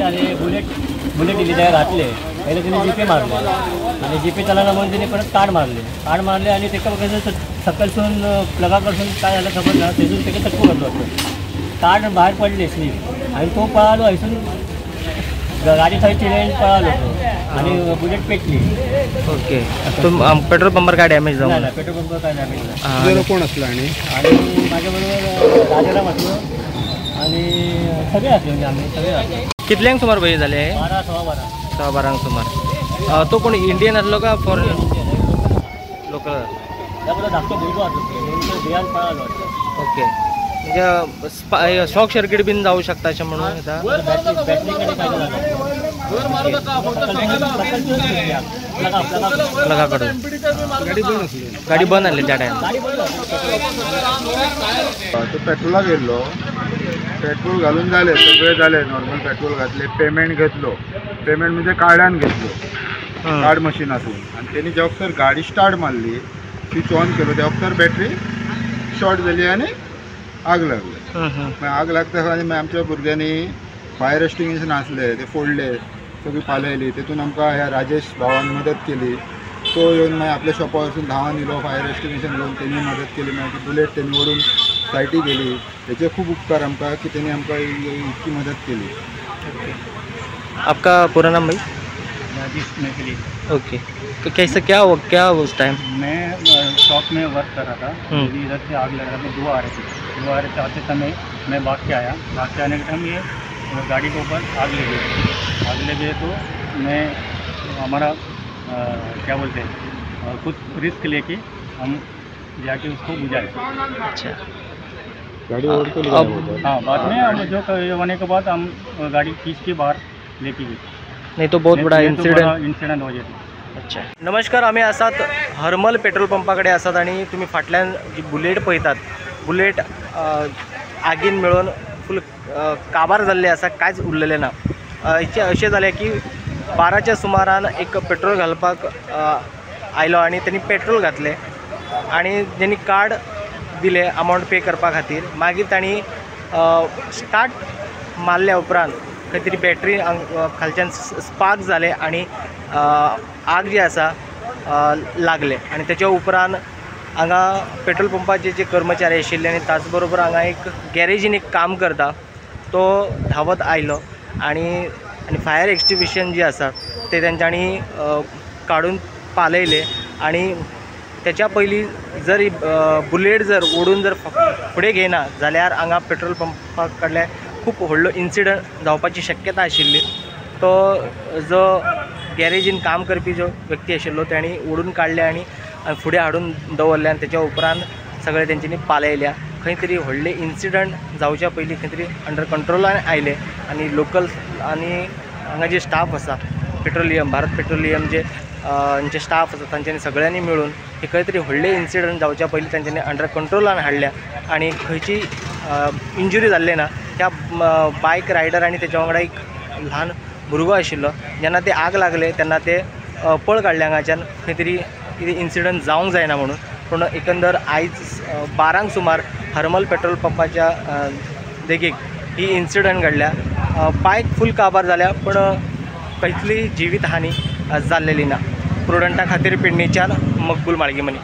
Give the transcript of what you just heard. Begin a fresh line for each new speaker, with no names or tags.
आणि bullet bullet दिली त्या घातले. पहिले तिने जीपे मारले आणि जीपे चालवला म्हणून तिने परत कार्ड मारले. कार्ड मारले आणि तेका कसं सकलसून प्लगाकडसून काय झालं खबर ना, तेजून तेका चक्कू घातलं वाटतं. कार्ड बाहेर पडले स्लीप आणि तो पळालो हयसून गाडी थंय चिडून पळालो तो आणि बुलेट पेटली.
ओके, तुम पेट्रोल पंपार काय डॅमेज जाऊ
ना? पेट्रोल पंपार काय डॅमेज नाही.
कोण असलं? आणि
आणि माझ्याबरोबर राजाराम असलो आणि सगळे असले, म्हणजे आम्ही सगळे असलो.
कितल्यांक सुमार पळय जाले?
12 12:15.
12:15 सुमार. तो कोण इंडियन असलो का फॉरेन लोकल?
धाकटो भुरगो आसलो, भियान पळालो वाटतं.
ओके, म्हणजे शॉक सर्किट बीन जाऊ शकता अशें म्हणून येता.
बॅटरीकडे काय झालं
प्लगाकडून गाडी बंद आसली त्या टायमार.
तो पेट्रोलाक येयल्लो, पेट्रोल घालून जालें सगळें जालें, नॉर्मल पेट्रोल घातलें, पेमेंट घेतलो. पेमेंट म्हणजे कार्डान घेतलो, कार्ड मशिनातून. आनी तेणी ज्या वक्तार गाडी स्टार्ट मारली, स्विच ऑन केलो, त्या वक्तार बॅटरी शॉर्ट जाली आनी आग लागली. मागीर आग लागता आनी मागीर आमच्या भुरग्यांनी फायर एक्सटिंग्विशन आसले ते फोडले, सगळी पालयली. तेतून आमकां ह्या राजेश भावान मदत केली. तो येवन मागीर आपल्या शॉपा वरसून धांवन येयलो, फायर एक्सटिंग्विशन घेवन तेणी मदत केली. मागीर ती बुलेट तेणी ओडून सायटी गेली. हेचे खूब उपकार आमकां की तेणी आमकां इतकी मदत केली.
आपका पूरा नाम भाई?
राजेश मैथिली.
ओके, तो कैसे क्या हुआ, क्या हुआ उस टाइम?
मैं शॉप में वर्क कर रहा था, इधर से आग लग रहा था. दो आ रहे थे, दो आ रहे थे. आते समय मैं भाग के आया. भाग के आने के टाइम ये गाड़ी के ऊपर आग लग गई. आग लग गई तो मैं हमारा क्या बोलते हैं, कुछ रिस्क लेके हम जाके उसको बुझाए.
अच्छा,
गाड़ी ओढ़ के ले?
हाँ, बाद में हम जो होने के बाद हम गाड़ी खींच के बाहर लेके गए.
नहीं तो बहुत बड़ा
इन्सिडंट हो जाते.
अच्छा, नमस्कार. आमी आसात हरमल पेट्रोल पंपा कडेन आसात आनी तुमी फाटल्यान जी बुलेट पळयतात, बुलेट आगीन मेळून फूल काबार जाल्ले आसा, कांयच उरलेलें ना. हेचें अशें जालें की 12च्या सुमारान एक पेट्रोल घालपाक आयलो आनी तेणी पेट्रोल घातलें आनी तेणी कार्ड दिलें अमावंट पे करपा खातीर. मागीर तांणी स्टार्ट मारल्या उपरांत खंय तरी बॅटरी खालच्यान स्पार्क जालें आनी आग जी आसा लागले. आनी तेच्या उपरांत हांगा पेट्रोल पंपाचे जे कर्मचारी आशिल्ले आनी ताच बरोबर हांगा एक गॅरेजीन एक काम करता तो धांवत आयलो आनी आनी फायर एक्सटिंग्विशन जी आसा ते तेंच्यांनी काडून पालयले. आनी तेच्या पयलीं जर बुलेट जर ओडून जर फुडें घेयना जाल्यार हांगा पेट्रोल पंपा कडल्यान खूब व्हडलो इन्सिडंट जावपाची शक्यता आशिल्ली. तो जो गॅरेजीन काम करपी जो व्यक्ती आशिल्लो तांणी ओडून काडले आनी फुडें हाडून दवरले आनी तेच्या उपरांत सगळे तेंच्यांनी पालयल्या. खंय तरी व्हडले इन्सिडंट जावच्या पयलीं खंय तरी अंडर कंट्रोलान आयले आनी लोकल आनी हांगा जे स्टाफ आसा पेट्रोलियम, भारत पेट्रोलियम जे जे स्टाफ आसा तांच्यांनी सगळ्यांनी मेळून हे खंय तरी व्हडले इन्सिडंट जावच्या पयलीं तांच्यांनी अंडर कंट्रोलान हाडल्या आनी खंयची इंजुरी जाल्ली ना. त्या बायक रायडर आनी तेच्या वांगडा एक ल्हान भुरगो आशिल्लो, जेन्ना ते आग लागले तेन्ना ते पळ काडले हांगाच्यान, खंय तरी कितें इन्सिडंट जावंक जायना म्हणून. पूण एकंदर आयज 12 सुमार हरमल पेट्रोल पंपाच्या देगेक ही इन्सिडंट घडल्या. बायक फूल काबार जाल्या पूण कसली जिवीत हानी जाल्लेली ना. प्रुडंटा खातीर पेडणेच्यान मकबूल माळगीमनी.